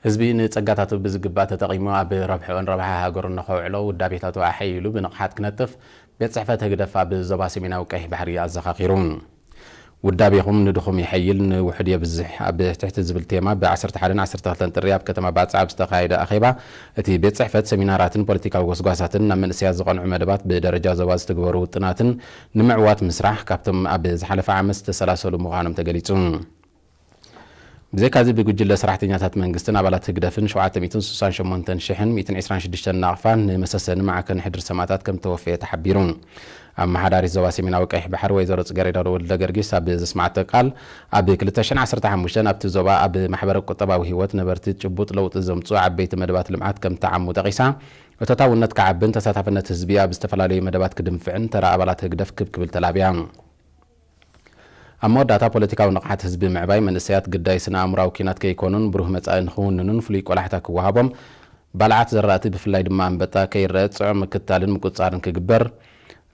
ህዝቢ ንጸጋታቱ ብዝግባእ ተጠቒሙ ኣብ ረብሕኦን ረብሓ ሃገሩን ንኸውዕሎ ውዳቤታቱ ኣሐይሉ ብንቕሓት ክነጥፍ ቤት ጽሕፈት ህግደፍ ኣብ ዞባ ሰሜናዊ ቀይሕ ባሕሪ ኣዘኻኺሩ። ውዳቤኹም ንድኹም ይሐይል ንውሑድ የብዝሕ ኣብ ትሕቲ ዝብል ቴማ ብ ዓሰርተ ሓደን ዓሰርተ ክልተን ጥሪ ኣብ ከተማ ባጽዕ ኣብ ዝተኻየደ ኣኼባ እቲ ቤት ጽሕፈት ሰሚናራትን ፖለቲካዊ ጎስጓሳትን ናብ መንእሰያት ዝቐንዑ መደባት ብደረጃ ዞባ ዝትግበሩ ውጥናትን ንምዕዋት ምስራሕ ካብቶም ኣብ ዝሓለፈ ዓመት ዝተሰላሰሉ ምዃኖም ተገሊጹ። ብዘይካዚ ብጉጅለ ሰራሕተኛታት መንግስትን ኣባላት ህግደፍን ሸውዓተ ሚእትን ስሳን ሸሞንተን ሽሕን ሚእትን ዕስራን ሽዱሽተን ናቕፋ ንመሰሰኒ ማዕከን ሕድሪ ሰማእታት ከም ተወፈየ ተሓቢሩ። ኣመሓዳሪት ዞባ ሰሜናዊ ቀይሕ ባሕሪ ወይዘሮ ጽገሬዳ ወልደ ገርጊስ ኣብ ዘስማዕቶ ቃል ኣብ ክልተ ሽሕን ዓሰርተ ሓሙሽተን ኣብቲ ዞባ ኣብ ማሕበረ ቁጠባዊ ህይወት ነበርቲ ጭቡጥ ለውጢ ዘምጽኡ ዓበይቲ መደባት ልምዓት ከም ተዓሙ ጠቒሳ እቶታውነት ክዓብን ተሳታፍነት ህዝቢ ኣብ ዝተፈላለዩ መደባት ክድንፍዕን ተራ ኣባላት ህግደፍ ክብ ክብል ተላብያ። ኣብ መወዳእታ ፖለቲካዊ ንቕሓት ህዝቢ ምዕባይ መንእሰያት ግዳይ ስነ ኣእምራዊ ኪናት ከይኮኑን ብሩህ መጻኢ ንኽውንኑን ፍሉይ ቆላሕታ ክወሃቦም ባልዓት ዘራእቲ ብፍላይ ድማ ኣንበጣ ከይረአ ጽዑቕ ምክትታልን ምቁጽጻርን ክግበር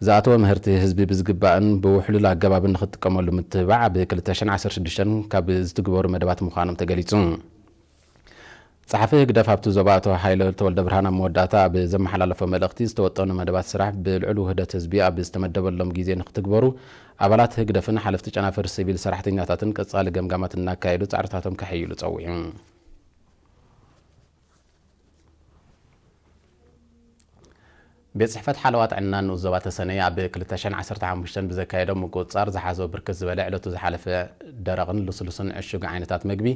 ዝኣተወ ምህርቲ ህዝቢ ብዝግባእን ብውሕሉል ኣገባብን ንኽጥቀመሉ ምትብባዕ ኣብ ክልተ ሽሕን ዓሰርተ ሽዱሽተን ካብ ዝትግበሩ መደባት ምዃኖም ተገሊጹ። ጸሓፊ ህግደፍ ኣብቲ ዞባ ኣቶ ሃይለ ተወልደ ብርሃን ኣብ መወዳእታ ኣብ ዘመሓላለፎ መልእኽቲ ዝተወጠኑ መደባት ስራሕ ብልዑል ውህደት ህዝቢ ኣብ ዝተመደበሎም ግዜ ንክትግበሩ ኣባላት ህግደፍን ሓለፍቲ ጨናፍር ሲቪል ሰራሕተኛታትን ቀጻሊ ገምጋማት እናካየዱ ጻዕርታቶም ከሐይሉ ጸዊዑ። ቤት ጽሕፈት ሓለዋ ጥዕና ንኡስ ዞባ ተሰነይ ኣብ ክልተ ሽሕን ዓሰርተ ሓሙሽተን ብዘካየዶ ምቁጽጻር ዝሓዞ ብርክት ዝበለ ዕለቱ ዝሓለፈ ደረቕን ልስሉስን ዕሹግ ዓይነታት መግቢ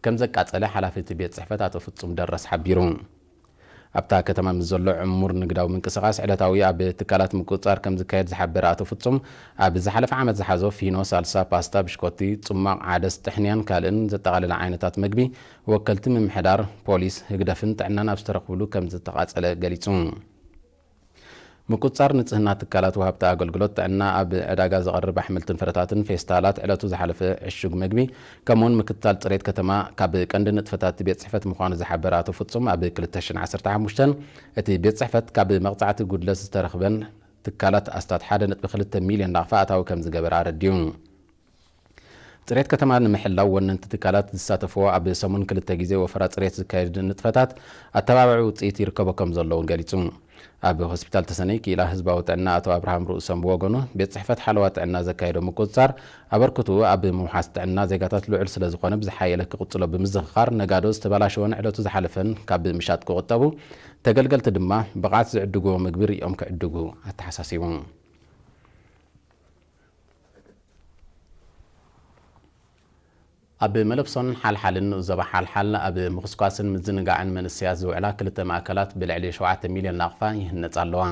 ከም ዘቃጸለ ሓላፊ እቲ ቤት ጽሕፈት ኣቶ ፍጹም ደረስ ሓቢሩ። ኣብታ ከተማ ምስ ዘሎ ዕሙር ንግዳዊ ምንቅስቓስ ዕለታዊ ኣብ ትካላት ምቁጽጻር ከም ዝካየድ ዝሓበረ ኣቶ ፍጹም፣ ኣብ ዝሓለፈ ዓመት ዝሓዞ ፊኖ፣ ሳልሳ፣ ፓስታ፣ ብሽኮቲ፣ ጽሟቕ፣ ዓደስ፣ ጥሕንያን ካልእን ዘጠቓለለ ዓይነታት መግቢ ወከልቲ ምምሕዳር፣ ፖሊስ፣ ህግደፍን ጥዕናን ኣብ ዝተረኽብሉ ከም ዝተቓጸለ ገሊጹ። ምቁጽጻር ንጽህና ትካላት ወሃብቲ ኣገልግሎት ጥዕና ኣብ ዕዳጋ ዝቐርብ ኣሕምልትን ፍረታትን፣ ፌስታላት፣ ዕለቱ ዝሓለፈ ዕሹግ መግቢ፣ ከምኡውን ምክትታል ጽሬት ከተማ ካብ ቀንዲ ንጥፈታት እቲ ቤት ጽሕፈት ምዃኑ ዝሓበረ ኣቶ ፍጹም፣ ኣብ ክልተ ሽሕን ዓሰርተ ሓሙሽተን እቲ ቤት ጽሕፈት ካብ መቕጻዕቲ ጉድለት ዝተረኽበን ትካላት ኣስታት ሓደ ነጥቢ ክልተ ሚልዮን ናቕፋ ኣታዊ ከም ዝገበረ ኣረዲኡ። ጽሬት ከተማ ንምሕላው ወነንቲ ትካላት ዝሳተፍዎ ኣብ ሰሙን ክልተ ግዜ ወፈራ ጽሬት ዝካየድ ንጥፈታት ኣተባባዒ ውጽኢት ይርከቦ ከም ዘለውን ገሊጹ። ኣብ ሆስፒታል ተሰነይ ክኢላ ህዝባዊ ጥዕና ኣቶ ኣብርሃም ርእሶም ብወገኑ፣ ቤት ጽሕፈት ሓለዋ ጥዕና ዘካየዶ ምቁጽጻር ኣበርክትኡ ኣብ ምውሓስ ጥዕና ዜጋታት ልዑል ስለ ዝኾነ ብዝሓየለ ክቕጽሎ ብምዝኽኻር፣ ነጋዶ ዝተበላሸወን ዕለቱ ዝሓለፈን ካብ ምሻጥ ክቑጠቡ፣ ተገልገልቲ ድማ ብቕዓት ዝዕድግዎ ምግቢ ርእዮም ክዕድጉ ኣተሓሳሲቡ። ኣብ መለብሶን ሓልሓልን ንኡስ ዞባ ሓልሓል ኣብ ምኹስኳስን ምዝንጋዕን መንእሰያት ዝውዕላ ክልተ ማእከላት ብልዕሊ ሸውዓተ ሚልዮን ናቕፋ ይህነጻ ኣለዋ።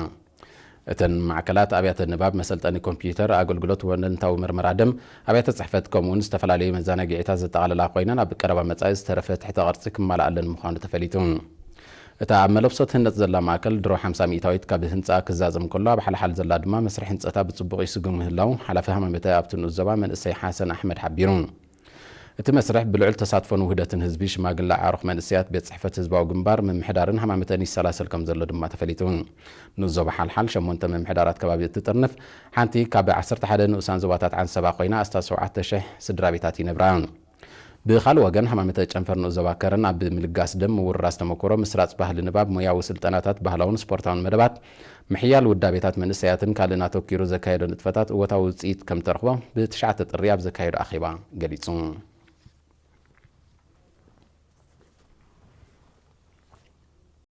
እተን ማእከላት ኣብያተ ንባብ፣ መሰልጠኒ ኮምፒዩተር፣ ኣገልግሎት ወለንታዊ ምርመራ ደም፣ ኣብያተ ጽሕፈት ከምኡውን ዝተፈላለዩ መዘናግዒታት ዘጠቓለላ ኮይነን ኣብ ቀረባ መጻኢ ዝተረፈ ትሕተ ቅርጺ ክማልኣለን ምዃኑ ተፈሊጡ። እታ ኣብ መለብሶ ትህነጽ ዘላ ማእከል ድሮ ሓምሳ ሚእታዊት ካብ ህንጻ ክዛዘም ከሎ፣ ኣብ ሓልሓል ዘላ ድማ መስርሕ ህንጸታ ብጽቡቕ ይስጉም ምህላው ሓላፊ ሃማመተ ኣብቲ ንኡስ ዞባ መንእሰይ ሓሰን ኣሕመድ ሓቢሩ። እቲ መስርሕ ብልዑል ተሳትፎን ውህደትን ህዝቢ፣ ሽማግለ፣ ኣዕሩኽ፣ መንእሰያት፣ ቤት ጽሕፈት ህዝባዊ ግንባር፣ ምምሕዳርን ሃማመተን ይሰላሰል ከም ዘሎ ድማ ተፈሊጡ። ንኡስ ዞባ ሓልሓል ሸሞንተ ምምሕዳራት ከባቢ እትጥርንፍ ሓንቲ ካብ ዓሰርተ ሓደ ንኡሳን ዞባታት ዓንሰባ ኮይና፣ ኣስታት ሸውዓተ ሽሕ ስድራ ቤታት ይነብራ። ብኻልእ ወገን፣ ሃማመተ ጨንፈር ንኡስ ዞባ ከረን ኣብ ምልጋስ ደም፣ ምውርራስ ተመክሮ፣ ምስራጽ ባህሊ ንባብ፣ ሞያዊ ስልጠናታት፣ ባህላውን ስፖርታውን መደባት፣ ምሕያል ውዳቤታት መንእሰያትን ካልእን ኣተኪሩ ዘካየዶ ንጥፈታት እወታዊ ውጽኢት ከም ተረኽቦ ብትሽዓተ ጥሪ ኣብ ዘካየዶ ኣኼባ ገሊጹ።